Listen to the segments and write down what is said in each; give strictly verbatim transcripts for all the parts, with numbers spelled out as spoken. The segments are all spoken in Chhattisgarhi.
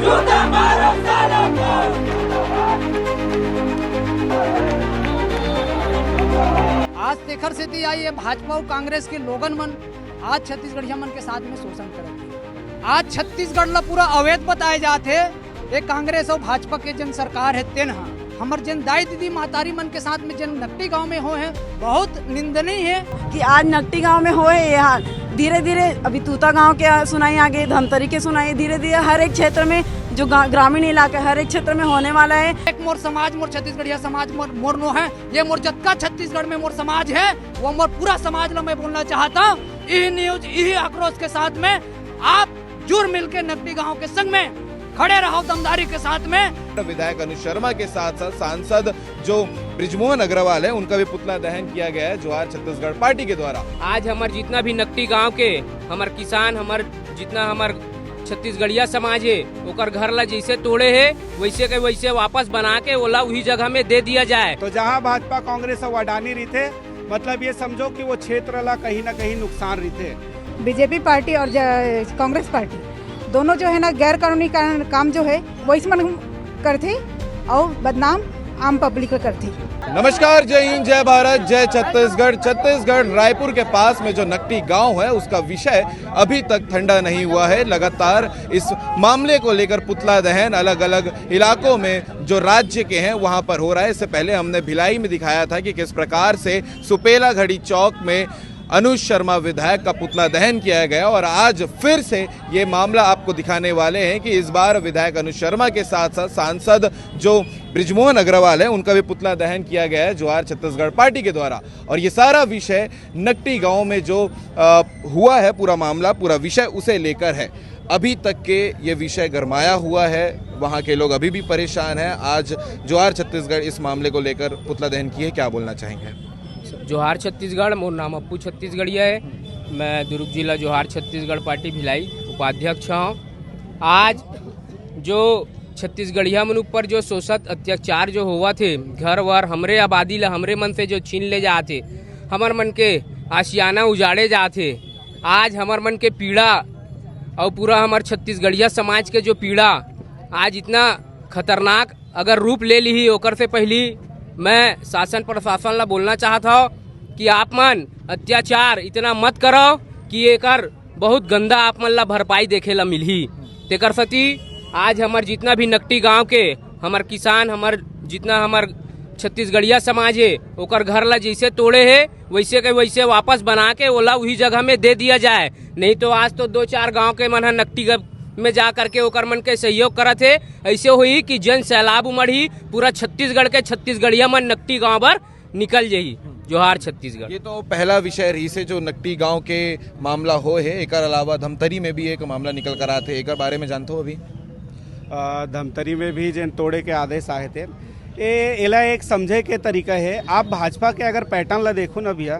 आज तेखर सेती आई ये भाजपा अउ कांग्रेस के लोगन मन आज छत्तीसगढ़िया मन के साथ में शोषण करत हे। आज छत्तीसगढ़ ला पूरा अवैध बताए जात हे। ये कांग्रेस अउ भाजपा के जन सरकार हे तेन ह हमर जन दाई दीदी महतारी मन के साथ में जन नकटी गांव में होए हे, बहुत निंदनीय हे। कि आज नकटी गांव में होए हे ये हाल। धीरे धीरे अभी तूता गांव के सुनाई आगे, धमतरी के सुनाई, धीरे धीरे हर एक क्षेत्र में जो गा- ग्रामीण इलाका है, हर एक क्षेत्र में होने वाला है। एक मोर समाज, मोर छत्तीसगढ़िया समाज, मोर मोर नो हे। ये मोर जतका छत्तीसगढ़ में मोर समाज हे, वो मोर पूरा समाज ला मैं बोलना चाहत हूँ, इही न्यूज, इही आक्रोश के साथ में आप जुर मिलके नकटी गांव के संग में खड़े रहो दमदारी के साथ में। विधायक अनुज शर्मा के साथ साथ सांसद जो बृजमोहन अग्रवाल है, उनका भी पुतला दहन किया गया है जोहार छत्तीसगढ़ पार्टी के द्वारा। आज हमर जितना भी नकटी गांव के हमर किसान, हमर जितना हमर छत्तीसगढ़िया समाज हे, ओकर घर ला जैसे तोड़े हे, वैसे के वैसे वापस बना के ओला उही जगह में दे दिया जाए। तो जहां भाजपा, कांग्रेस अउ अडानी रहिथे, मतलब ये समझो कि वो क्षेत्र ला कहीं ना कहीं नुकसान रहिथे। बीजेपी पार्टी और ज- कांग्रेस पार्टी दोनों जो है ना, गैर कानूनी का, काम जो है, वो इस मन करथे और बदनाम आम पब्लिक ला करथे। नमस्कार, जय हिंद, जय भारत, जय छत्तीसगढ़। छत्तीसगढ़ रायपुर के पास में जो नकटी गांव है, उसका विषय अभी तक ठंडा नहीं हुआ है। लगातार इस मामले को लेकर पुतला दहन अलग अलग इलाकों में जो राज्य के हैं, वहां पर हो रहा है। इससे पहले हमने भिलाई में दिखाया था कि किस प्रकार से सुपेला घड़ी चौक में अनुज शर्मा विधायक का पुतला दहन किया गया और आज फिर से ये मामला आपको दिखाने वाले हैं कि इस बार विधायक अनुज शर्मा के साथ साथ सांसद जो बृजमोहन अग्रवाल है, उनका भी पुतला दहन किया गया है जोहार छत्तीसगढ़ पार्टी के द्वारा। और ये सारा विषय नकटी गांव में जो अ, हुआ है, पूरा मामला, पूरा विषय उसे लेकर है। अभी तक के ये विषय गरमाया हुआ है, वहाँ के लोग अभी भी परेशान हैं। आज जोहार छत्तीसगढ़ इस मामले को लेकर पुतला दहन किए, क्या बोलना चाहेंगे? जोहार छत्तीसगढ़, मोर नाम अप्पू छत्तीसगढ़िया है। मैं दुर्ग जिला जोहार छत्तीसगढ़ पार्टी भिलाई उपाध्यक्ष हूँ। आज जो छत्तीसगढ़िया मन ऊपर जो शोषित अत्याचार जो होवत हे, घर वर हमरे आबादी ला हमरे मन से जो छीन ले जात हे, हमर मन के आशियाना उजाड़े जात हे, आज हमर मन के पीड़ा अउ पूरा हमर छत्तीसगढ़िया समाज के जो पीड़ा आज इतना खतरनाक अगर रूप ले लिही, ओकर से पहली मैं शासन प्रशासन ला बोलना चाहत हव कि आप मन अत्याचार इतना मत करव कि एकर बहुत गंदा आप मन ला भरपाई देखे ला मिलही। तेकर सेती आज हमर जितना भी नकटी गांव के हमर किसान, हमर जितना हमर छत्तीसगढ़िया समाज हे, ओकर घर ला जैसे तोड़े हे, वैसे के वैसे वापस बना के ओला उही जगह में दे दिया जाए। नहीं तो आज तो दो चार गांव के मन ह नकटी ग-, में जा करके ओकर मन के सहयोग करत हे। ऐसे होही कि जन सैलाब उमड़ही, पूरा छत्तीसगढ़ के छत्तीसगढ़िया मन नकटी गांव बर निकल जही। जोहार छत्तीसगढ़। ये तो पहला विषय रहिसे जो नकटी गांव के मामला होए हे, एकर अलावा धमतरी में भी एक मामला निकल कर आथे, एकर बारे में जानथो अभी? अ, धमतरी में भी जेन तोड़े के आदेश आए थे, ए, एला एक समझे के तरीका हे। आप भाजपा के अगर पैटर्न ला देखो ना भैया,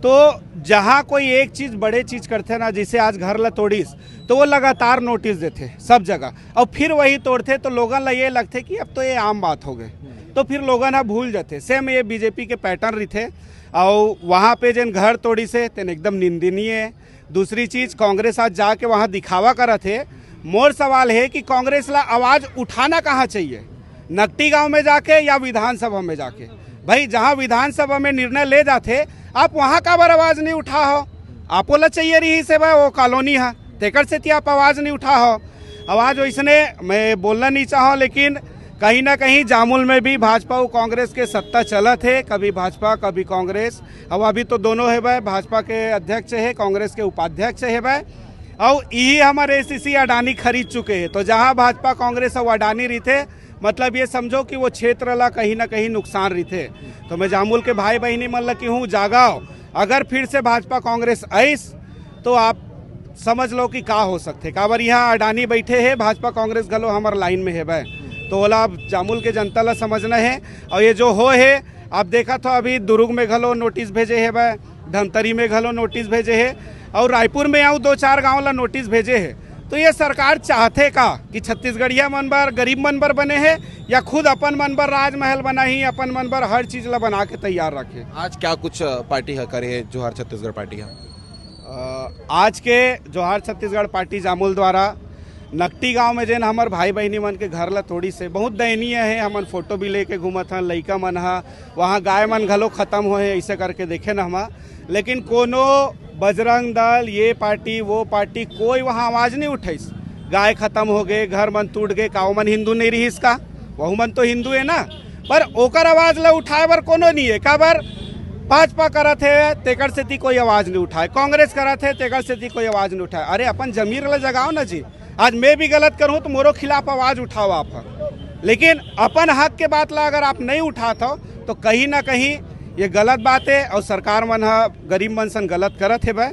तो जहाँ कोई एक चीज, बड़े चीज करथे ना, जैसे आज घर ला तोड़िस, तो वो लगातार नोटिस देथे सब जगह, और फिर वही तोड़थे, तो लोगन ला ये लगथे कि अब तो ये आम बात हो गए, तो फिर लोगन ह भूल जाथे। सेम ये बीजेपी के पैटर्न रहिथे। और वहाँ पे जेन घर तोड़िस हे, तेन एकदम निंदनीय हे। दूसरी चीज, कांग्रेस आज जाके वहाँ दिखावा करत हे। मोर सवाल हे कि कांग्रेस ला आवाज उठाना कहाँ चाहिए, नकटी गांव में जाके या विधानसभा में जाके? भाई, जहाँ विधानसभा में निर्णय ले जाथे, आप वहाँ काबर आवाज नहीं उठा हो? आपो ला चाहिए रहिस हे भाई वो कॉलोनी हा, तेकर सेती आप आवाज नहीं उठा हो। आवाज वैसने मैं बोलना नहीं चाहो, लेकिन कहीं ना कहीं जामुल में भी भाजपा अउ कांग्रेस के सत्ता चलत हे, कभी भाजपा कभी कांग्रेस। अब अभी तो दोनों हे भाई, भाजपा के अध्यक्ष हे, कांग्रेस के उपाध्यक्ष हे भाई। और यही हमारे एसीसी अडानी खरीद चुके हैं, तो जहां भाजपा, कांग्रेस और अडानी रहिथे, मतलब ये समझो कि वो क्षेत्र ला कहीं ना कहीं नुकसान रहिथे। तो मैं जामुल के भाई बहिनी मन ला कहूँ, जागाओ, अगर फिर से भाजपा कांग्रेस आइस तो आप समझ लो कि का हो सकथे। काबर यहाँ अडानी बैठे हे, भाजपा कांग्रेस घलो हमर लाइन में हेबे, तो ओला आप जामुल के जनता ला समझना हे। और ये जो हो हे, आप देखत हो अभी दुरुग में घलो नोटिस भेजे हेबे, धमतरी में घलो नोटिस भेजे हे, और रायपुर में अउ दो चार गांव ला नोटिस भेजे हे। तो ये सरकार चाहथे का कि छत्तीसगढ़िया मन बर, गरीब मन बर बने हे, या खुद अपन मन बर राजमहल बनाही, अपन मन बर हर चीज ला बना के तैयार रखे? आज क्या कुछ पार्टी ह करे हे जोहार छत्तीसगढ़ पार्टी ह? अ, आज के जोहार छत्तीसगढ़ पार्टी जामुल द्वारा नकटी गांव में जेन हमर भाई बहिनी मन के घर ला तोड़िस हे, बहुत दयनीय हे। हमन फोटो भी लेके घूमत हन, लइका मन ह वहाँ गाय मन घलो खत्म होए हे, ऐसे करके देखे न हम। लेकिन कोनो बजरंग दल, ये पार्टी, वो पार्टी, कोई वहाँ आवाज नहीं उठाइस। गाय खत्म हो गए, घर मन टूट गए, का ओमन हिंदू नहीं रहिस का? वहू मन तो हिंदू है ना। पर ओकर आवाज ला उठाए बर कोनो नहीं है। काबर? भाजपा करत हे, तेकर सेती कोई आवाज नहीं उठाए, कांग्रेस करत हे, तेकर सेती कोई आवाज नहीं उठाए। अरे, अपन जमीर ला जगाओ ना जी। आज मैं भी गलत करूँ तो मोरो खिलाफ आवाज उठाओ आप ह। लेकिन अपन हक के बात ला अगर आप नहीं उठात हो तो कहीं ना कहीं ये गलत बात है। और सरकार मन ह गरीब मन सन गलत करत हे भाई,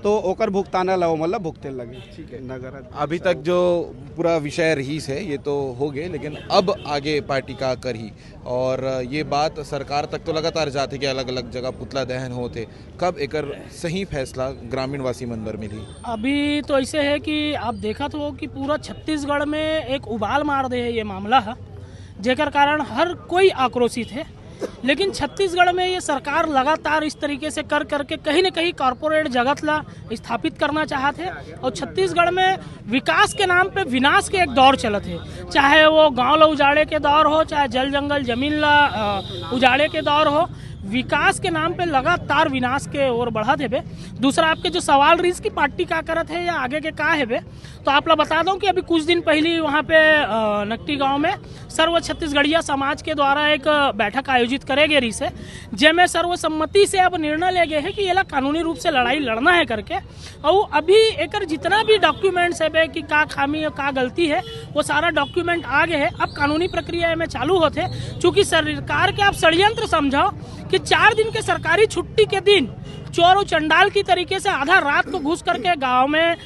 तो ओकर भुगताना ला ओमन ला भुगते लगे। ठीक है। नगर अध्यक्ष अभी तक जो पूरा विषय रहीस हे, ये तो हो गए, लेकिन अब आगे पार्टी का करही? और ये बात सरकार तक तो लगातार जाथे कि अलग-अलग जगह पुतला दहन होत हे, कब एकर सही फैसला ग्रामीण वासी मन बर मिलही? अभी तो ऐसे है कि आप देखत हो कि पूरा छत्तीसगढ़ में एक उबाल मार दे है ये मामला ह, जेकर कारण हर कोई आक्रोशित है। लेकिन छत्तीसगढ़ में ये सरकार लगातार इस तरीके से कर करके कहीं ना कहीं कॉरपोरेट जगत ला स्थापित करना चाहत है और छत्तीसगढ़ में विकास के नाम पे विनाश के एक दौर चलत है। चाहे वो गांव ला उजाड़े के दौर हो, चाहे जल जंगल जमीन ला, अ, उजाड़े के दौर हो, विकास के नाम पे लगातार विनाश के ओर बढ़त हेबे। दूसरा, आपके जो सवाल रहीस कि पार्टी का करत है या आगे के का हेबे, तो आप ला बता दूं कि अभी कुछ दिन पहली वहाँ पे, अ, नकटी गांव में सर्व छत्तीसगढ़िया समाज के द्वारा एक बैठक आयोजित करे गए रहीस हे, जेमे सर्वसम्मति से अब निर्णय ले गए है कि येला कानूनी रूप से लड़ाई लड़ना है करके। और अभी एकर जितना भी डॉक्यूमेंट्स है बे कि का खामी है, का गलती है, वो सारा डॉक्यूमेंट आ गए है। अब कानूनी प्रक्रिया में चालू होते, चूंकि सरकार के आप षड्यंत्र समझो कि चार दिन के सरकारी छुट्टी के दिन चोर और चंडाल की तरीके से आधा रात को घुस करके गांव में, अ,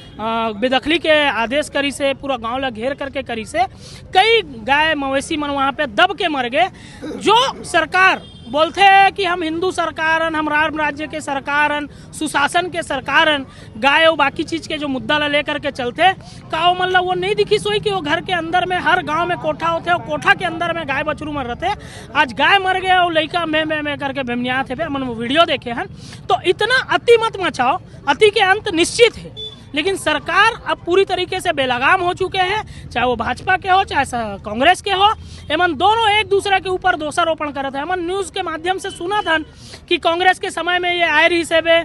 बेदखली के आदेश करिस हे, पूरा गांव ला घेर करके करिस हे। कई गाय मवेशी मन वहां पे दब के मर गए। जो सरकार बोलथे कि हम हिंदू सरकार हन, हम राम राज्य के सरकार हन, सुशासन के सरकार हन, गाय और बाकी चीज के जो मुद्दा ला लेकर के चलथे, का ओमन ला वो नहीं दिखिस होही कि वो घर के अंदर में हर गांव में कोठा होथे और कोठा के अंदर में गाय बछरू मन रहथे। आज गाय मर गए और लइका में में में करके भेमनियात हे, फिर हमन वो वीडियो देखे हन। तो इतना अति मत मचाओ, अति के अंत निश्चित है। लेकिन सरकार अब पूरी तरीके से बेलगाम हो चुके हैं, चाहे वो भाजपा के हो, चाहे स-, कांग्रेस के हो। एमन दोनों एक दूसरे के ऊपर दोषारोपण करत है। हमन न्यूज के माध्यम से सुनत हन कि कांग्रेस के समय में ये आए रहीस हेबे,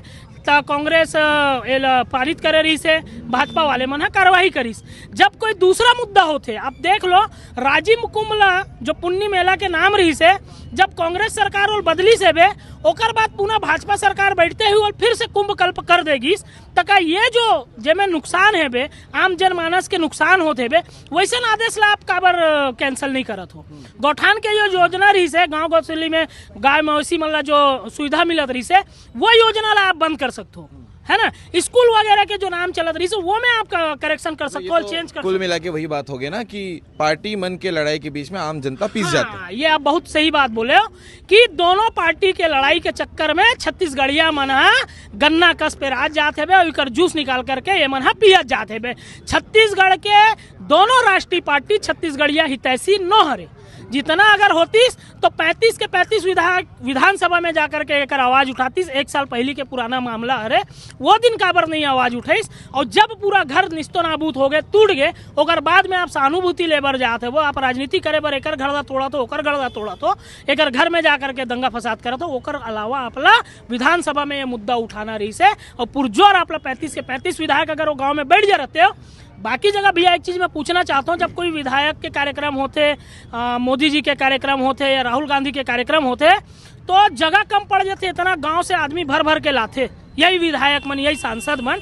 त कांग्रेस, अ, एला पारित करे रहीस हे, भाजपा वाले मन ह कार्रवाई करिस। जब कोई दूसरा मुद्दा होथे, आप देख लो, राजिम कुंभ ला जो पुन्नी मेला के नाम रहीस हे, जब कांग्रेस सरकार ओल बदलिस हेबे, ओकर बाद पुनः भाजपा सरकार बैठते ही ओल फिर से कुंभ कल्प कर दे गिस। त का ये जो जेमे नुकसान हेबे, आम जनमानस के नुकसान होत हेबे, वैसन आदेश ला आप काबर, अ, कैंसिल नहीं करत हो? गौठान के जो योजना रहीस हे, गांव गौशाला में गाय मवेशी मन ला जो सुविधा मिलत रहीस हे, वो योजना ला आप बंद कर सकते हो, है ना? स्कूल वगैरह के जो नाम चलत रहीस हे, वो में आप करेक्शन कर सकते हो और चेंज कर कुल सकते हो। मिला के वही बात हो गई ना कि पार्टी मन के लड़ाई के बीच में आम जनता पिस जाते हैं। हाँ, ये आप बहुत सही बात बोले हो कि दोनों पार्टी के लड़ाई के चक्कर में छत्तीसगढ़िया मन ह गन्ना कस पेरात जात हेबे और एकर जूस निकाल करके ये मन ह पियत जात हेबे। छत्तीसगढ़ के दोनों राष्ट्रीय पार्टी छत्तीसगढ़िया हितैषी नो हरे। जितना अगर होतीस तो पैंतीस के पैंतीस विधायक विधानसभा में जाकर के एकर आवाज उठातीस। एक साल पहली के पुराना मामला हरे, वो दिन काबर नहीं आवाज उठाइस? और जब पूरा घर निस्तो नाबूद हो गए, टूट गए, ओकर बाद में आप सहानुभूति ले बर जात हो, आप राजनीति करे बर एकर घर ला तोड़त हो, ओकर घर ला तोड़त हो, एकर घर में जाकर के दंगा फसाद करत हो। ओकर अलावा आप ला विधानसभा में ये मुद्दा उठाना रहीस हे और पुरजोर आप ला पैंतीस के पैंतीस विधायक अगर वो गांव में बैठ जा रहते हो। बाकी जगह भैया एक चीज मैं पूछना चाहता हूँ, जब कोई विधायक के कार्यक्रम होथे, अ, मोदी जी के कार्यक्रम होथे या राहुल गांधी के कार्यक्रम होथे, तो जगह कम पड़ जाथे, इतना गांव से आदमी भर भर के लाथे, यही विधायक मन, यही सांसद मन।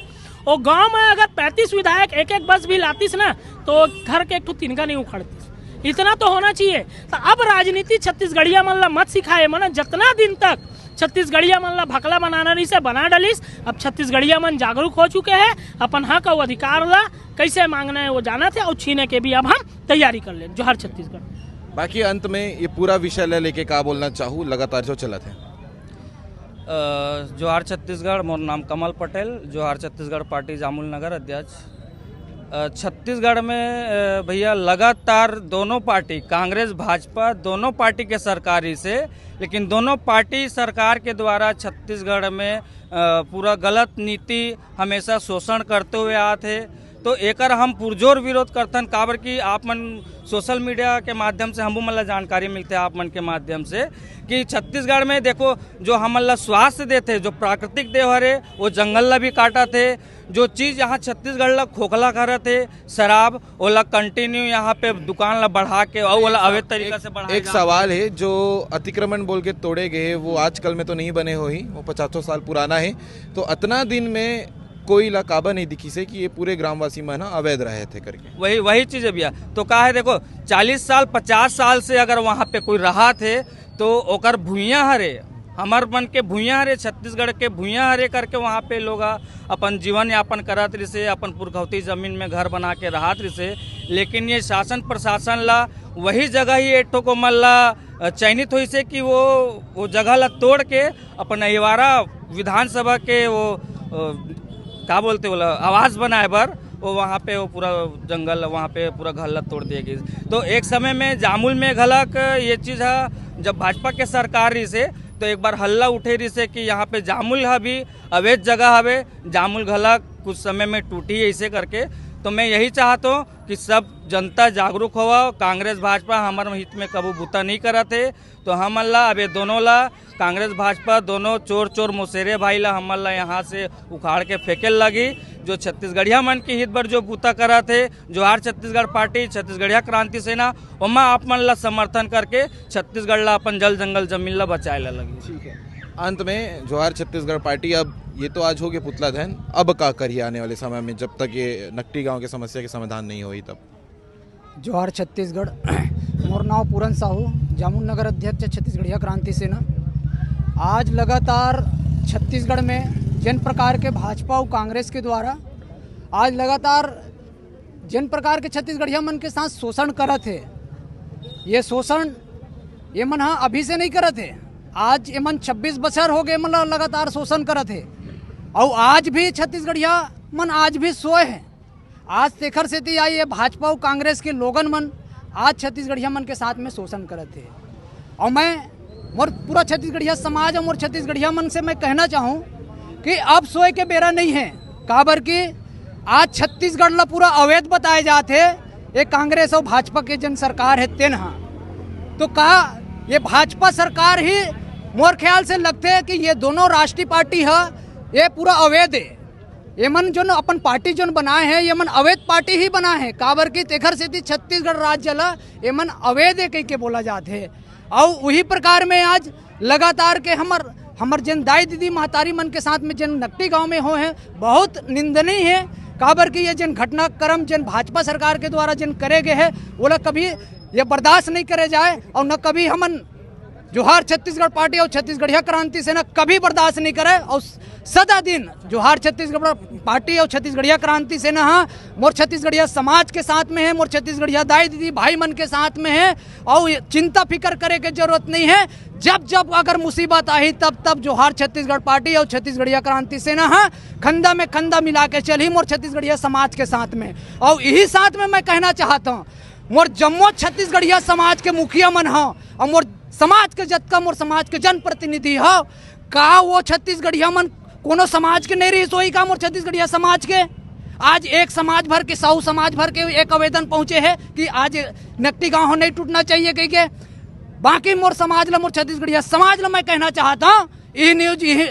वो गांव में अगर पैंतीस विधायक एक एक बस भी लातीस ना, तो घर के एक ठो तिनका नहीं उखड़तीस। इतना तो होना चाहिए। तो अब राजनीति छत्तीसगढ़िया मन ला मत सिखाए, मन जितना दिन तक छत्तीसगढ़िया मन ला भकला बनाना रहीस हे, बना डलिस। अब छत्तीसगढ़िया मन जागरूक हो चुके हैं, अपन हक और अधिकार ला कैसे मांगना है वो जानत हे और छीने के भी अब हम तैयारी कर लेन। जोहार छत्तीसगढ़। बाकी अंत में ये पूरा विषय ले लेके का बोलना चाहू, लगातार जो चलत हे? अ, जोहार छत्तीसगढ़, मोर नाम कमल पटेल, जोहार छत्तीसगढ़ पार्टी जामुल नगर अध्यक्ष। अ, छत्तीसगढ़ में, अ, भैया लगातार दोनों पार्टी, कांग्रेस भाजपा दोनों पार्टी के सरकार रहीस हे, लेकिन दोनों पार्टी सरकार के द्वारा छत्तीसगढ़ में, अ, पूरा गलत नीति, हमेशा शोषण करते हुए आत हे। तो एकर हम पुरजोर विरोध करथन, काबर कि आप मन सोशल मीडिया के माध्यम से हमू मन ला जानकारी मिलथे आप मन के माध्यम से कि छत्तीसगढ़ में देखो, जो हमन ला स्वास्थ्य देथे, जो प्राकृतिक देव हरे, वो जंगल ला भी काटत हे। जो चीज यहाँ छत्तीसगढ़ ला खोखला करत हे, शराब, ओला कंटिन्यू यहाँ पे दुकान ला बढ़ा के और ओला अवैध तरीका से बढ़ाए एक जात हे। सवाल है, जो अतिक्रमण बोल के तोड़े गए, वो आजकल में तो नहीं बने हो ही, वो पचासों साल पुराना है। तो अतना दिन में कोई ला काबर नहीं दिखिस हे कि ये पूरे ग्रामवासी मन ह अवैध रहे थे करके? वही, वही चीज है भैया। तो का है, देखो, चालीस साल, पचास साल से अगर वहाँ पे कोई रहा थे, तो ओकर भुइयां हरे, हमर मन के भुइयां हरे, छत्तीसगढ़ के भुइयां हरे करके वहाँ पे लोग अपन जीवन यापन करत रिसे, अपन पुरखौती जमीन में घर बना के रहत रिसे। लेकिन ये शासन प्रशासन ला वही जगह ही एक ठो को मन ला, अ, चयनित होइसे कि वो, वो जगह ला तोड़ के अपन अहिवारा विधानसभा के वो, अ, का बोलते बोला, आवास बनाए बर वो वहाँ पे वो पूरा जंगल, वहाँ पे पूरा घर ला तोड़ दिए गए। तो एक समय में जामुल में घलक ये चीज़ है, जब भाजपा के सरकार रही से, तो एक बार हल्ला उठे रही से कि यहाँ पे जामुल है भी अवैध जगह हवे, जामुल घलक कुछ समय में टूटी ऐसे करके। तो मैं यही चाहता हूँ कि सब जनता जागरूक होवा, कांग्रेस भाजपा हमारे हित में कबू बूता नहीं करत है। तो हमन ला, अब ये दोनों ला, कांग्रेस भाजपा दोनों चोर चोर मुसेरे भाई ला हमन ला यहाँ से उखाड़ के फेंके लगी। जो छत्तीसगढ़िया मन के हित बर जो बूता करत हे, जोहार छत्तीसगढ़ पार्टी, छत्तीसगढ़िया क्रांति सेना, ओमा आप मन ला समर्थन करके छत्तीसगढ़ ला अपन जल जंगल जमीन ला बचाए ला लगी। ठीक है, अंत में जोहार छत्तीसगढ़ पार्टी, अब ये तो आज हो गए पुतला दहन, अब का करिए आने वाले समय में, जब तक ये नकटी गांव की समस्या के समाधान नहीं होई तब? जोहार छत्तीसगढ़। मोर नाव पूरन साहू, जामुन नगर अध्यक्ष, छत्तीसगढ़िया क्रांति सेना। आज लगातार छत्तीसगढ़ में जिन प्रकार के भाजपा और कांग्रेस के द्वारा आज लगातार जिन प्रकार के छत्तीसगढ़िया मन के साथ शोषण करत हे, ये शोषण ये मन हा अभी से नहीं करत हे। आज ये मन छब्बीस बछर हो गए, मन ला लगातार शोषण करत हे, और आज भी छत्तीसगढ़िया मन आज भी सोए हैं। आज तेखर सेती आई ये भाजपा और कांग्रेस के लोगन मन आज छत्तीसगढ़िया मन के साथ में शोषण करत हे। और मैं मोर पूरा छत्तीसगढ़िया समाज और मोर छत्तीसगढ़िया मन से मैं कहना चाहूँ कि अब सोए के बेरा नहीं है, काबर कि आज छत्तीसगढ़ ला पूरा अवैध बताए जात हे, ये कांग्रेस और भाजपा के जन सरकार है तेन हा। तो का ये भाजपा सरकार ही, मोर ख्याल से लगते है कि ये दोनों राष्ट्रीय पार्टी है, ये पूरा अवैध है। ये मन जो न अपन पार्टी जो न बनाए हैं, ये मन अवैध पार्टी ही बनाए हैं, काबर की तेखर सेती छत्तीसगढ़ राज्य ला ये मन अवैध है कह के बोला जात है। और वही प्रकार में आज लगातार के हमर हमर जिन दाई दीदी महतारी मन के साथ में जिन नकटी गांव में हो हैं, बहुत निंदनीय है। काबर की ये जिन घटनाक्रम जिन भाजपा सरकार के द्वारा जिन करे गए हैं, वो लोग कभी ये बर्दाश्त नहीं करे जाए और न कभी हमन जोहार छत्तीसगढ़ पार्टी और छत्तीसगढ़िया क्रांति सेना कभी बर्दाश्त नहीं करे। और सदा दिन जोहार छत्तीसगढ़ पार्टी और छत्तीसगढ़िया क्रांति सेना हा मोर छत्तीसगढ़िया समाज के साथ में है, मोर छत्तीसगढ़िया दाई दीदी भाई मन के साथ में है। और ये चिंता फिकर करे के जरूरत नहीं है। जब जब अगर मुसीबत आही, तब तब जोहार छत्तीसगढ़ पार्टी और छत्तीसगढ़िया क्रांति सेना हा खंदा में खंदा मिला के चलही मोर छत्तीसगढ़िया समाज के साथ में। और यही साथ में मैं कहना चाहता हूँ, मोर जम्मो छत्तीसगढ़िया समाज के मुखिया मन हा और मोर समाज के जतका मोर समाज के जनप्रतिनिधि हा, का वो छत्तीसगढ़िया मन कोनो समाज के नहीं रहिस होही का? मोर छत्तीसगढ़िया समाज के आज एक समाज भर के, साहू समाज भर के एक आवेदन पहुंचे है कि आज नकटी गांव नहीं टूटना चाहिए कह के। बाकी मोर समाज ला, मोर छत्तीसगढ़िया समाज ला मैं कहना चाहता हूँ, यही न्यूज, यही,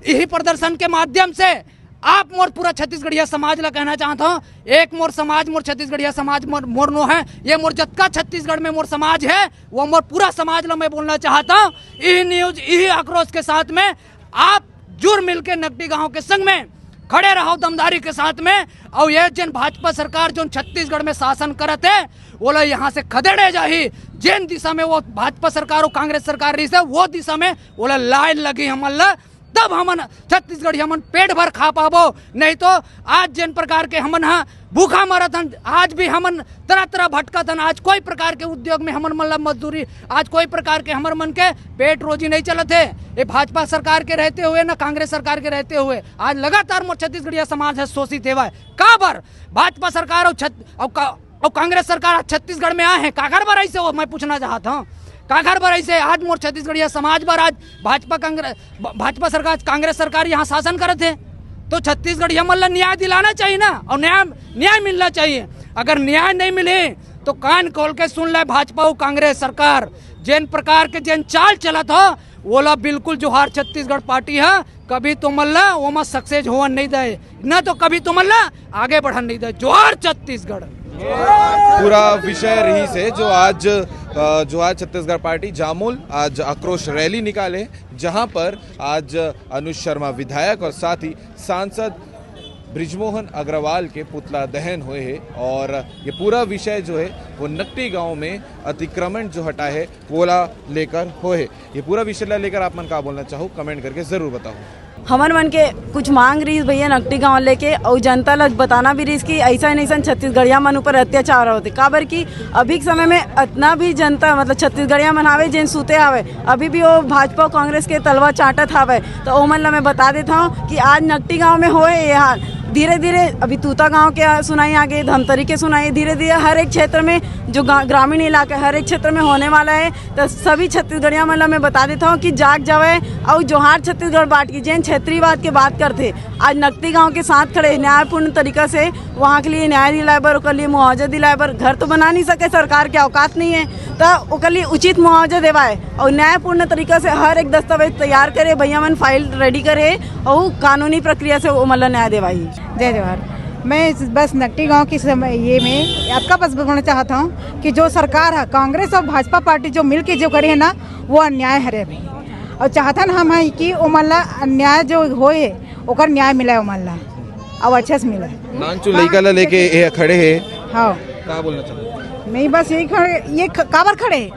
यही प्रदर्शन के माध्यम से आप मोर पूरा छत्तीसगढ़िया समाज ला कहना चाहता हूँ, एक मोर समाज, मोर छत्तीसगढ़िया समाज मोर, मोर नो है। ये मोर जतका छत्तीसगढ़ में मोर समाज है, वो मोर पूरा समाज ला मैं बोलना चाहता हूँ। यही न्यूज, यही आक्रोश के साथ में आप जुर मिल के नकटी गांव के संग में खड़े रहो दमदारी के साथ में। और ये जिन भाजपा सरकार जो छत्तीसगढ़ में शासन करत है, वो लोग यहाँ से खदेड़े जाही। जिन दिशा में वो भाजपा सरकार और कांग्रेस सरकार रही से, वो दिशा में वो लोग लाइन लगी हमन ला, तब हमन छत्तीसगढ़ी हमन पेट भर खा पाबो। नहीं तो आज जिन प्रकार के हमन हा भूखा मरत हन, आज भी हमन तरह तरह भटकत हन। आज कोई प्रकार के उद्योग में हमन मन ला मजदूरी, आज कोई प्रकार के हमर मन के पेट रोजी नहीं चलत है। ये भाजपा सरकार के रहते हुए, ना कांग्रेस सरकार के रहते हुए, आज लगातार मोर छत्तीसगढ़िया समाज है शोषित हेवय। काबर भाजपा सरकार और छत-, और का-, और कांग्रेस सरकार आज छत्तीसगढ़ में आए हैं, काकर बर ऐसे हो, मैं पूछना चाहता हूँ, काकर बर ऐसे? आज मोर छत्तीसगढ़िया समाज बर आज भाजपा कांग्रेस, भ-, भाजपा सरकार, कांग्रेस सरकार यहाँ शासन करत है। तो छत्तीसगढ़िया मन ला न्याय दिलाना चाहिए ना, और न्याय, न्याय मिलना चाहिए। अगर न्याय नहीं मिले तो कान खोल के सुन ले, भाजपा और कांग्रेस सरकार जेन प्रकार के जेन चाल चलत ह, वोला बिल्कुल जोहार छत्तीसगढ़ पार्टी ह कभी तुमन ला ओमा सक्सेस होवन नहीं दे, ना तो कभी तुमन ला आगे बढ़न नहीं दे। जोहार छत्तीसगढ़। पूरा विषय रहिस हे जो आज अ, जोहार छत्तीसगढ़ पार्टी जामुल आज आक्रोश रैली निकाले, जहां पर आज अनुज शर्मा विधायक और साथ ही सांसद बृजमोहन अग्रवाल के पुतला दहन होए हे और ये पूरा विषय जो है वो नकटी गांव में अतिक्रमण जो हटा है वोला लेकर होए हे। ये पूरा विषय ला लेकर आप मन का बोलना चाहो, कमेंट करके जरूर बताओ। हमन मन के कुछ मांग रहिस भैया नकटी गांव लेके, अउ जनता ल बताना भी रहिस कि ऐसा नहीं ऐसा छत्तीसगढ़िया मन ऊपर अत्याचार होते, काबर कि अभी के समय में इतना भी जनता मतलब छत्तीसगढ़िया मन हावे जेन सूते हावे, अभी भी वो भाजपा कांग्रेस के तलवा चाटत हावे। तो ओमन ला मैं बता देता हूँ कि आज नकटी गांव में होए ये हाल, धीरे धीरे अभी तूता गांव के सुनाई आगे, धमतरी के सुनाई, धीरे धीरे हर एक क्षेत्र में जो गा- ग्रामीण इलाका है हर एक क्षेत्र में होने वाला है। तो सभी छत्तीसगढ़िया मन ला मैं बता देता हूँ कि जाग जावे। और जोहार छत्तीसगढ़ बाट की जेन क्षेत्रीयवाद के बात करते, आज नकटी गांव के साथ खड़े न्यायपूर्ण तरीका से वहाँ के लिए न्याय दिलाए बर, ओकर लिए मुआवजा दिलाए बर, घर तो बना नहीं सके, सरकार के औकात नहीं है, तो ओकर लिए उचित मुआवजा देवाए और न्यायपूर्ण तरीका से हर एक दस्तावेज तैयार करे, भैया मन फाइल रेडी करे और कानूनी प्रक्रिया से ओमन ला न्याय देवाई। जय जोहार। मैं इस- बस नकटी गांव की समय ये में आपका बस बोलना चाहता हूँ कि जो सरकार है कांग्रेस और भाजपा पार्टी जो मिलके जो करे है ना, वो अन्याय हरे भाई। और चाहतन हम है कि ओमन ला अन्याय जो होए ओकर न्याय मिले ओमन ला, और अच्छे से मिले। नानचु लइका ला लेके ये खड़े हे। हाँ। का बोलना चाहो? नहीं बस यही खड़े, ये ख- काबर खड़े है?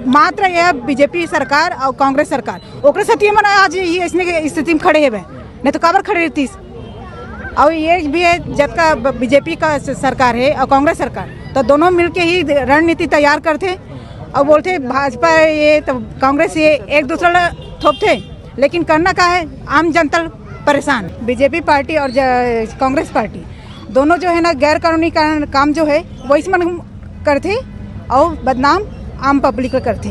मात्र यह बीजेपी सरकार और कांग्रेस सरकार, ओकरे साथ ये मन आज ये ऐसने के स्थिति में खड़े हेबे, नहीं तो काबर खड़े रहतीस? और ये भी है जबका बीजेपी का स- सरकार है और कांग्रेस सरकार, तो दोनों मिलके ही रणनीति तैयार करते और बोलते भाजपा ये तो कांग्रेस ये एक दूसरे ला थोपते, लेकिन करना का है, आम जनता परेशान। बीजेपी पार्टी और ज- कांग्रेस पार्टी दोनों जो है ना गैर कानूनी का- काम जो है वो इस मन करते और बदनाम आम पब्लिक को करते।